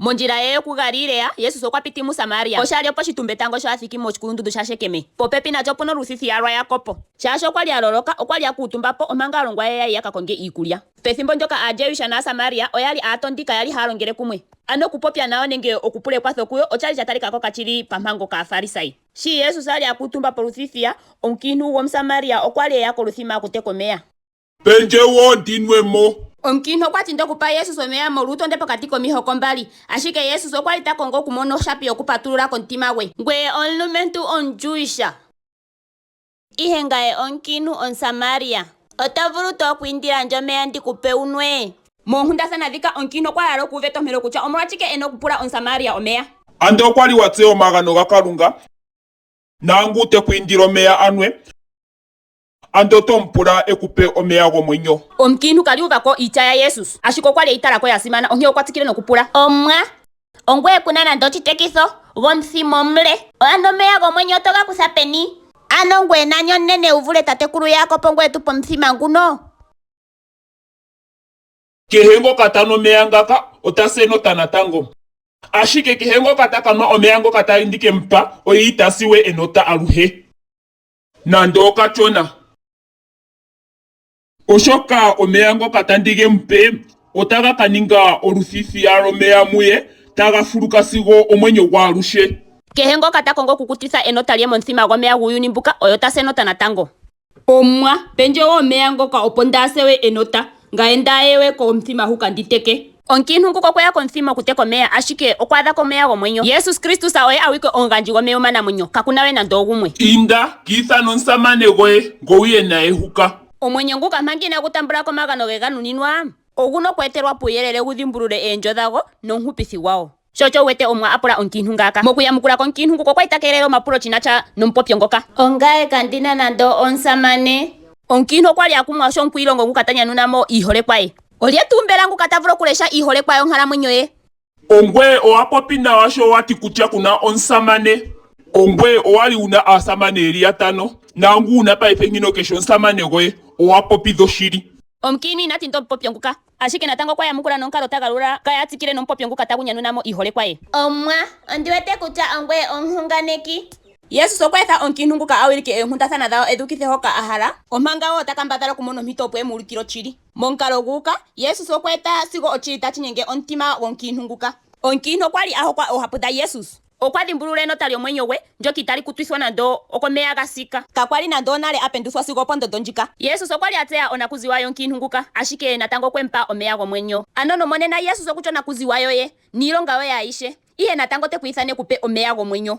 Mondjila ye yokuGalilea, Jesus okwa piti muSamaria. Osha li oposhitumbetango sho a thiki moshikulundundu shaShekem. Popepi nasho opu na oluthithiya lwaJakob. Shaashi okwa li a loloka, okwa li a kuutumba po, omanga aalongwa ye ya yi ya ka konge iikulya. Pethimbo ndyoka Aajewish nAasamaria oya li aatondi, kaya li haya longele kumwe. Ano okupopya nayo nenge okupula ekwatho kuyo osha li sha talika ko kashi li pampango kAafarisayi. Sho Jesus a li a kuutumba poluthithiya, omukiintu gwOmusamaria okwa li e ya koluthima a kuteke omeya. Pe ndje wo ndi nwe mo. Omukiintu okwa tindi okupa Jesus omeya molwuutondwe pokati komihoko mbali. Ashike Jesus okwa li ta kongo okumona oshapi yokupatulula komutima gwe. Ngweye omulumentu Omujewish, ihe ngaye omukiintu Omusamaria. Oto vulu tuu okwiindila ndje omeya ndi ku pe wu nwe? Moonkundathana dhika, omukiintu okwa hala okuuva etompelo kutya omolwashike e na okupula Omusamaria omeya. Ando okwa li wa tseya omagano gaKalunga, naangu te ku indile omeya a nwe, Ando oto mu pula e ku pe omeya gomwenyo. Omukiintu ka li uva ko iitya yaJesus, ashike okwa li e yi tala ko ya simana, onkee okwa tsikile nokupula. Omuwa, ongweye ku na nando oshitekitho, gomuthima omule. Ano omeya gomwenyo oto ga kutha peni? Ano ngweye nani omunene u vule tatekulu Jakob ngoye tu pa omuthima nguno? Kehe ngoka ta nu omeya ngaka, ota si enota natango. Ashike kehe ngoka ta ka nwa omeya ngoka tandi ke mu pa, oye ita si we enota aluhe. Nando okashona. Oshoka omeya ngoka tandi ge mu pe, otaga ka ninga oluthithiya lwomeya muye, taga fuluka sigo omwenyo gwaaluhe. Kehe ngoka ta kongo okukutitha enota lye momuthima gwomeya guuyuni mbuka, oye ota si enota natango. Omuwa, pe ndje wo omeya ngoka, opo ndaa se we enota, ngaye ndaa ye we komuthima huka ndi teke. Omukiintu nguka okwe ya komuthima okuteka omeya, ashike okwa adha ko omeya gomwenyo. Jesus Kristus oye awike omugandji gomeya omanamwenyo, kaku na we nando ogumwe. Inda, ka ithane omusamane goye, ngo u ye naye huka. Omwenyo nguka manga inaagu tambula ko omagano ge ga nuninwa, ogu na okweetelwa puuyelele gu dhimbulule eendjo dhago nOmuhupithi gwago. Sho osho wu wete Omuwa a pula omukiintu ngaaka. Mokuyamukula komukiintu nguka okwa li ta keelele omapulo shi na sha nomupopyo ngoka. Ongaye kandi na nando omusamane. Omukiintu okwa li a kumwa sho omukwiilongo nguka ta nyanuna mo iiholekwa ye. Olye tuu mbela nguka ta vulu okulesha iiholekwa yonkalamwenyo ye? Ongweye owa popi nawa sho wa ti kutya ku na omusamane. Ongweye owa li wu na aasamane ye li yatano, naangu wu na paife ngino ke shi omusamane goye. Owa popi dhoshili. Omukiintu ina tinda omupopyo nguka. Ashike natango okwa yamukula nomukalo taga lula kaya tsikile nomupopyo nguka tagu nyanuna mo iiholekwa ye. Omuwa, ondi wete kutya ongweye omuhunganeki. Jesus okwa etha omukiintu nguka a wilike oonkundathana dhawo e dhi ukithe hoka a hala, omanga wo ta kambadhala okumona ompito opo e mu ulukile oshili. Momukalo gu uka, Jesus okwe eta sigo oshili tashi nyenge omutima gwomukiintu nguka. Omukiintu okwa li a hokwa oohapu dhaJesus. Okwa dhimbulula enota lyomwenyo gwe, ndyoka itali kutithwa nando okomeya ga sika. Kakwa li nando onale a penduthwa sigo opondondo ndjika. Jesus okwa li a tseya onakuziwa yomukiintu nguka, ashike natango okwe mu pa omeya gomwenyo. Ano nomonena Jesus oku shi onakuziwa yoye, niilonga yoye ayihe, ihe natango ote ku ithana e ku pe omeya gomwenyo.